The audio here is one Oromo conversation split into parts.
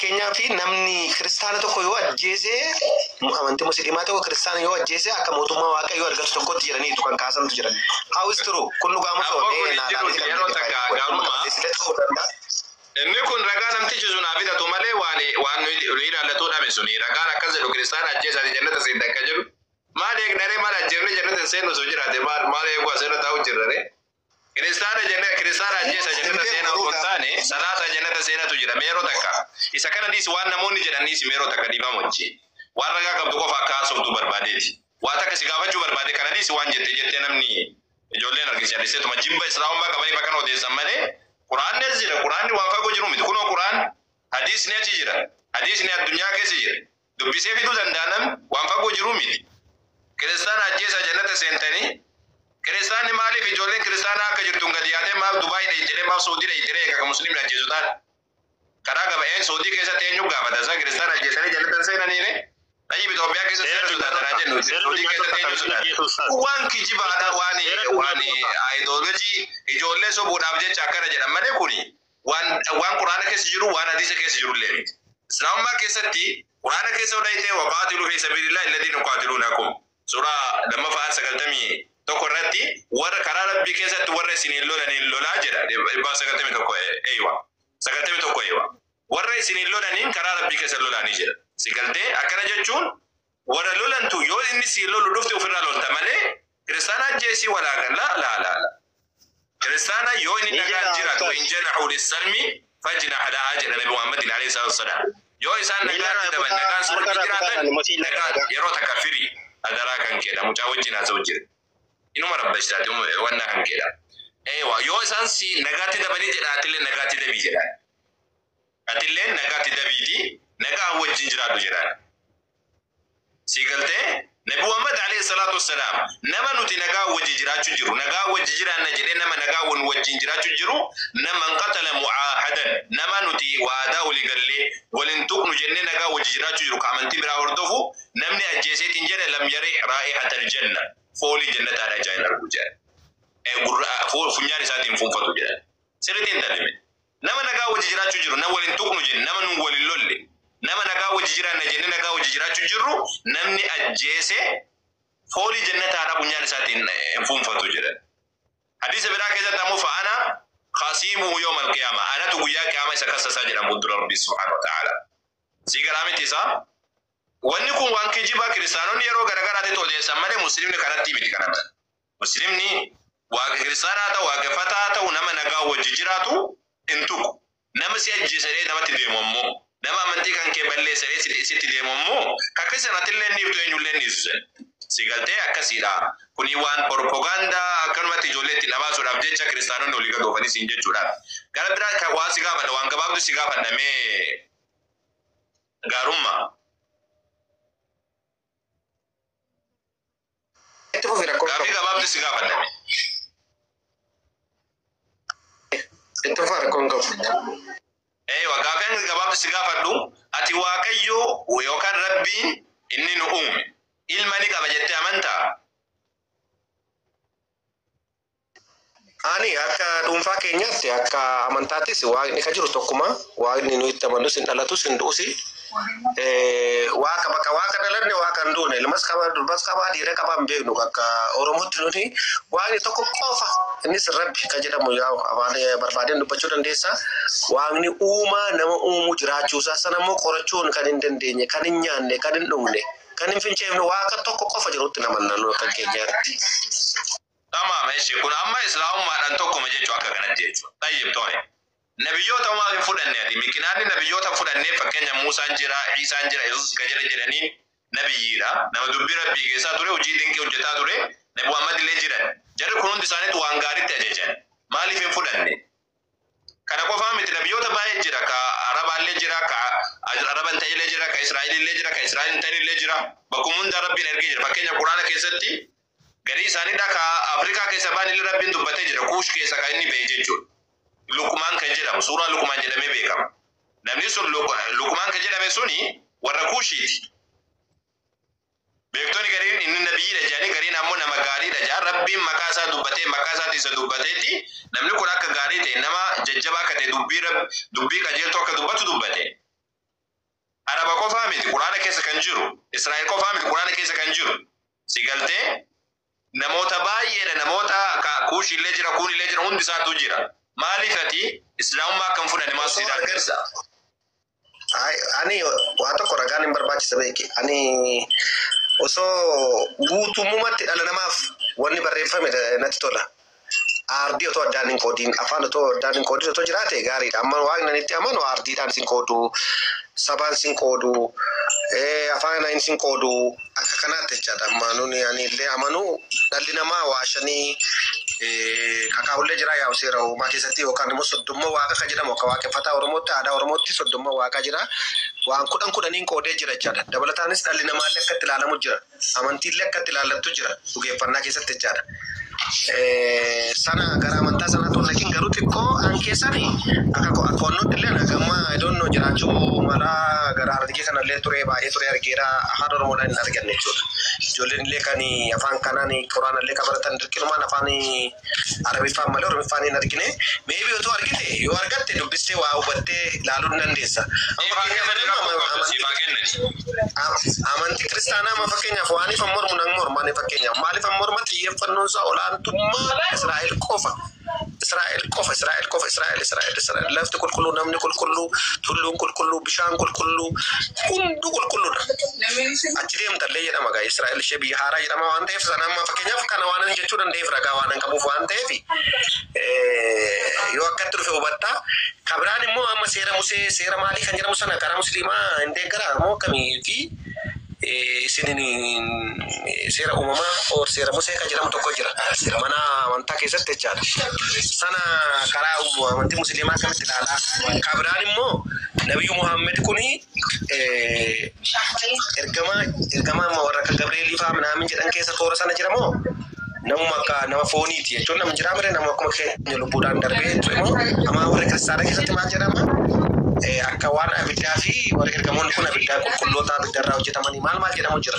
Fakkeenyaaf, namni kiristaana tokko yoo ajjeese, amantii musliimaa tokko kiristaana yoo ajjeese, akka mootummaa Waaqayyoo argatu tokkotti jedhaniitu kan kaasantu jira. How is true? Kun dhugaa Abboo, kun hin jiru yeroo takka gaarummaa. Inni kun ragaa namtichi sun haa fidatu malee waan nuyi ilaallatuu dhabe suni ragaan akkas jedhu, kiristaana ajjeesaati jannata seenta akka jedhu, maal eegnaree? Maal ajjeefne jannata hin seennu osoo jiraate, maal maal eeguu asirra taa'u jirrare? Kiristaana jenna, kiristaana ajjeesa jannata seenaa osoo hin taane, salaata jannata seenatu jira. Mee yeroo takka isa kana dhiisi, waan namoonni jedhan dhiisi. Mee yeroo takka dhiifama wajji waan ragaa qabdu qofa akka haasoftu barbaadeeti. Waa takka si gaafachuu barbaade. Kana dhiisi, waan jette jettee namni ijoolleen argisiisa dhiiseetuma jibba islaamummaa qabaniif akkana odeessan malee, Quraanni as jira. Quraanni waan fagoo jiru miti. Kunoo Quraan, hadiisni achi jira. Hadiisni addunyaa keessa jira. Dubbisee fiduu danda'a namni, waan fagoo jiru miti. Kiristaana ajjeesa jannata seentanii, kiristaanni maaliif, ijoolleen kiristaanaa akka jirtuun gadi yaatee maaf Dubaay dhayxiree, maaf Suudii dhayxiree eega musliimni ajjeesu taate? Karaa gaba'een Suudii keessatti eenyu gaafata isaa? Kiristaana ajjeesanii jannata hin seenaniire? Tayyib, Itoophiyaa keessa seera sodaatanaa jennu, Suudii keessatti eenyu sodaata? Kun waan kijibaadha, waan ideology ijoollee sobuudhaaf jecha akkana jedhan malee, kuni waan Quraana keessa jiru, waan hadiisa keessa jiru illee miti. Islaamummaa keessatti Quraana keessa odayitee, وقاتلوا في سبيل الله الذين يقاتلونكم, suuraa 2ffaa 91 irratti, warra karaa Rabbii keessatti warra isiniin lolaniin lolaa jedha. 191, eeywa, 91, eeywa, warra isiniin lolaniin karaa Rabbii keessa lolaanii jedha. Si galtee? Akkana jechuun warra lolantu yoo inni siin lolu dhufte ofirraa lolta malee, kiristaana ajjeesii walaa la la la la. Kiristaana yoo inni Ni nagaan jedha jiraatu akkas. وإن جنحوا للسلم فاجنح لها jedha Nabi Muhammadin عليه الصلاة والسلام. Yoo isaan Miila nagaatti irraa daban kutaa, nagaan si harka wajjin irraa kutaa, jiraatan motii irraa nagaan kutaa. Yeroo takka firii adaraa kan keedha, mucaa wajjin haasa'u jira. Inuma rabbashtaati wannaa kan keedha. Eewa, yoo isaan si nagaatti dabanii jedha, atillee nagaatti dabii jedhaan. Atillee nagaatti dabiiti nagaa wajjin jiraadhu jedhaan. Si galtee? Nabi Muhammad عليه الصلاة والسلام nama nuti nagaa wajji jiraachuu jiru, nagaa wajji jiraanna jedhee, nama nagaa wajjin jiraachuu jiru, nama من قتل معاهدا, nama nuti waadaa walii gallee waliin tuqnu jennee nagaa wajji jiraachuu jiru, ka amantii biraa hordofu namni ajjeeseetiin jedhe, لم يرح رائحة الجنة, foolii jannataadha ijaan hin argu jedhan. Gurra funyaan isaatiin fuunfatu jedhan. Sirriitti hin talime. Nama nagaa wajji jiraachuu jiru, nama waliin tuqnu jenne, nama nun waliin lolle, nama nagaa wajji jiraanna jennee nagaa wajji jiraachuu jirru namni ajjeese foolii jannataadha funyaan isaatiin hin fuunfatu jedhan. Hadiisa biraa keessatti ammoo فأنا خصيمه يوم القيامة, anatu guyyaa qiyaama isa kassasaa jedhan fuuldura Rabbii سبحانه وتعالى. Si garaa miti isaa? Wanni kun waan kijibaa kiristaanonni yeroo garagaraatti odeessan malee, musliimni kanatti miti kana mala. Musliimni waaqa kiristaanaa ta'u, waaqeffataa ta'u, nama nagaa wajji jiraatu hin tuqu. Nama si ajjeesadhee namatti deemu ammoo, nama amantii kan kee balleessadhee sitti deemu ammoo, kakka sanatillee ni dhiiftu, eenyullee ni dhiisu. Si galtee? Akkasiidha. Kuni waan propagaandaa akkanumatti ijoollee ittiin dhabaasuudhaaf jecha kiristaanonni olii gad oofanii siin jechuudhaaf. Gara biraa kan waan si gaafadha, waan gabaabdu si gaafadha, mee gaarummaa. Itti fufi, rakkoo Gaaffii qabu. gabaabdu si gaafadha. Itti fufaa, rakkoon qabu. Eewa, gaaffii gabaabdu si gaafadhu, ati Waaqayyo yookaan Rabbiin inni nu uume ilma ni qaba jettee amantaa? Ani akka dhuunfaa keenyaatti, akka amantaattis, waaqni ka jiru tokkuma. Waaqni nu itti amannus hin dhalatus hin du'usi. Waaqa bakka waaqa dhalanne, waaqa hin duune, ilmas qaba, durbas qaba, dhiira qaba hin beeknu. Akka Oromootti nuti waaqni tokko qofa, innis Rabbi kan jedhamu, yaa afaan barbaadeen dubbachuu dandeessa. Waaqni uumaa nama uumu jiraachuusaa sana immoo qorachuun kan hin dandeenye, kan hin nyaanne, kan hin dhugne, kan hin finceefne, waaqa tokko qofa jirutti namanna nu akka keenyaatti. Tamaam, eshi, kun amma islaamummaadhaan tokkuma jechuu, akka kanatti jechuudha. طيب, tole. Nabiyyoota maaf hin fudhanne ati? Mikinaanni nabiyyoota fudhannee, fakkeenya Muusaan jira, Iisaan jira, Yesuus ka jedha jedhaniin nabiyyiidha. Nama dubbii Rabbii keessaa ture, hojii dinqii hojjetaa ture, Nabi Muhammad illee jiran. Jarri kun hundi isaaniitu waan gaariitti ajajan. Maaliif hin fudhanne? Kana qofaa miti, nabiyyoota baay'ee jira. Ka Arabaallee jira, ka Araba hin ta'inillee jira, ka Israa'elillee jira, ka Israa'el hin ta'inillee jira. Bakkuma hunda Rabbiin ergee jira. Fakkeenya Quraana keessatti garii isaaniidha, ka Afrikaa keessa ba'an illee Rabbiin dubbatee jira. Kuush keessa kan inni ba'e jechuudha. Luqmaan kan jedhamu, suuraa Luqmaan jedhamee beekama. Namni sun Luqmaan kan jedhame suni warra Kuushiiti. Beektonni gariin inni nabiyyiidha jedhanii, gariin ammoo nama gaariidha jedhan. Rabbiin maqaa isaa dubbatee, maqaa isaatti isa dubbateeti, namni kun akka gaarii ta'e, nama jajjabaa akka ta'e, dubbii qajeeltuu akka dubbatu dubbate. Araba qofaa miti Quraana keessa kan jiru. Israa'el qofaa miti Quraana keessa kan jiru. Si galtee namoota baay'eedha namoota Kuushillee jira Kuunillee jira hundi isaatu jira. Maaliif ati Islaamummaa akkam fudhanne maal si daangessa? Ani waa tokko ragaan hin barbaachisa beeki. Ani osoo guutummaatti dhala namaaf wanni barreeffame natti tola. Aardii otoo addaan hin qoodiin afaan otoo addaan hin qoodiin otoo jiraate gaariidha. Amma waaqni ani itti amanu aardiidhaan sin qoodu, sabaan sin qoodu, afaan sin qoodu akka kanaatti jechaadha. Amma nuni ani illee amanu dhalli namaa waa shanii kakaa'ullee jira yaa'u seera uumaa keessatti yookaan immoo soddomma waaqa kan jedhamu akka waaqeffataa Oromootti aadaa Oromootti soddomma waaqa jira. Waan kudhan kudhaniin qoodee jira jechaadha. Dabalataanis dhalli namaallee akka itti ilaalamu jira. Amantiillee akka itti ilaallattu jira dhugeeffannaa keessatti jechaadha. Sana gara amantaa sanaa tun lakin garuu xiqqoo an keessani akka qo'annootti illee nagamma idoonnoo jiraachuu mala gara Harargee kanallee ture baay'ee ture argeera afaan Oromoodhaan hin arganne jechuudha. Ijoolleen illee kan afaan kanaan quraanallee kan baratan dirqinumaan afaan Arabiffaan malee Oromiffaan hin argine. Meebii otoo argite yoo argatte dubbistee waa hubattee ilaaluu ni dandeessa. Amantii kiristaanaa amma fakkeenyaaf waaniif amma mormu nan morma ani fakkeenyaaf maaliif amma morma xiyyeeffannoon isaa olaantummaa Israa'el qofa. Israa'el qofa Israa'el qofa Israa'el Israa'el Israa'el lafti qulqulluu namni qulqulluu tulluun qulqulluu bishaan qulqulluu hunduu qulqulluudha. Achi deemtallee jedhama gaa Israa'el ishee biyya haaraa jedhama waan ta'eef sana amma fakkeenyaaf kana waan ani jechuu danda'eef ragaa waan hin qabuuf waan ta'eef yoo akkatti dhufe hubattaa. Kabiraan immoo amma seera Musee seera maalii kan jedhamu sana karaa musliimaa hin deeggaraa moo akkamii fi isin seera uumamaa or seera Musee kan jedhamu tokko jira. Mana amantaa keessatti jechaadha. Sana karaa amantii musliimaa akkamitti ilaalaa? Kabiraan immoo Nabiyyu Muhammad kuni ergamaa amma warra akka Gabreelii fa'aa minaamin jedhan keessa toora sana jira moo? Namuma akka nama fooniiti jechuun nama jiraa mire nama akkuma keenya lubbuudhaan darbee ture moo amma warra kiristaanaa keessatti maal jedhama? Akka waan abiddaa fi warri ergamoonni kun abiddaa qulqulloota abiddarraa hojjetamanii maal maal jedhamu jira.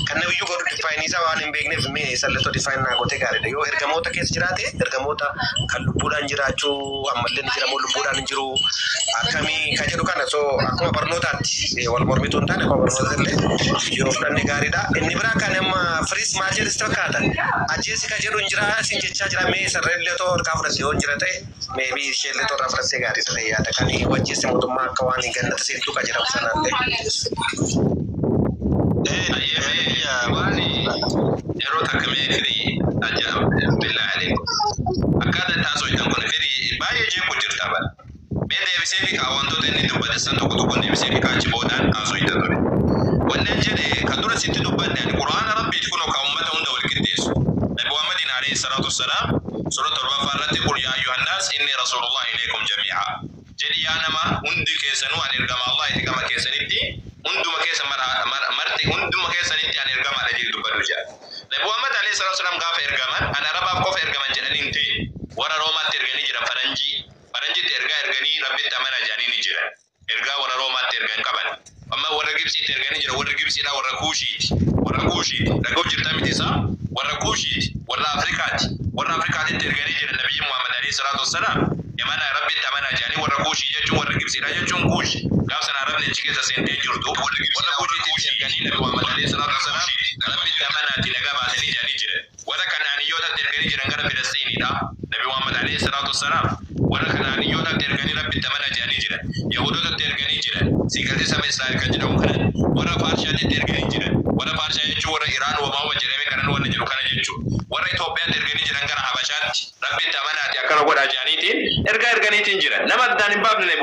Kan nabiyyuu godhu difaayinii isaa waan hin beekneef mee sallatoo difaayin naa gootee gaariidha. Yoo ergamoota keessa jiraate ergamoota kan lubbuudhaan jiraachuu ammallee ni jira moo lubbuudhaan hin jiru akkamii kan jedhu kana so akkuma barnootaatti wal mormituu hin taane akkuma barnootaatti illee yoo fudhanne gaariidha. Inni biraa kan amma firiis maal jedhis fakkaata. Ajjeesi kan jedhu hin jira sin jechaa jira mee sarreellee otoo harkaa fudhatte yoo hin jira ta'e meebii isheellee otoo irraa fudhattee gaarii ta'e yaada kan wajjeesse mootummaa akka waan hin gannata seentuu kan jedhamu sanallee. Yeroo takka mee firii billaahi akkaataa itti haasoftan kun firii baay'ee jeequ jirta bara. Mee deebisee fi kaa wantoota inni dubbate san tokko tokko deebisee fi kaa achi boodaan haasofta ture. Wanneen jedhe kan dura sitti dubbanne ani Quraana Rabbiiti kunoo kan uummata hunda wal qixxeessu. Nabi Muhammadin alayhi salaatu wassalaam suura torbaffaa irratti qul yaa ayyuhannaas inni rasuulullah ilaykum jamii'a. Jedhi yaa nama hundi keessanuu ani ergama Allah itti gama keessanitti hunduma keessa marti hunduma keessanitti ani ergamaadha jedhi dubbadhu jedha. Nabi Muhammad alayhi salaatu wassalaam gaafa ergaman ani Arabaaf qofa ergaman jedhanii hin ta'in warra Roomaatti erganii jiran faranjii faranjiitti ergaa erganii Rabbitti amanaa jedhanii ni jiran. Ergaa warra Roomaatti ergan qaban. Amma warra Gibsiitti erganii jiran warra Gibsiidhaa warra Kuushiiti. Warra Kuushiiti. Dhaga'u jirtaa miti isaa? Warra Kuushiiti. Warra Afrikaati. Warra Afrikaatitti erganii jiran Nabiyyi Muhammad alayhi salaatu wassalaam. Yamana Rabbitti amanaa jedhanii warra Kuushii jechuun warra Gibsiidhaa jechuun Kuushi. Gaaf sana Arabni achi keessa seentee jirtu warra Kuushiitti erganii Nabi Muhammad alayhi salaatu wassalaam Rabbitti amanaati nagaa baasanii jedhanii jiran. Warra Kanaaniyyootatti erganii jiran gara Filistiiniidha. Nabi Muhammad alayhi salaatu wassalaam warra Kanaaniyyootatti erganii Rabbitti amanaa jedhanii jiran. Yahudootatti erganii jiran. Siigaltee saba Israa'el kan jedhamu kanan warra Faarshaatti erganii jiran. Warra Faarshaa jechuun warra Iraan wamaawwa jedhamee kanan warra jiru kana jechuudha. Warra Itoophiyaatti erganii jiran gara Habashaatti Rabbitti amanaati akkana godhaa jedhaniitiin ergaa erganiitiin jiran. Nama addaan hin baafne.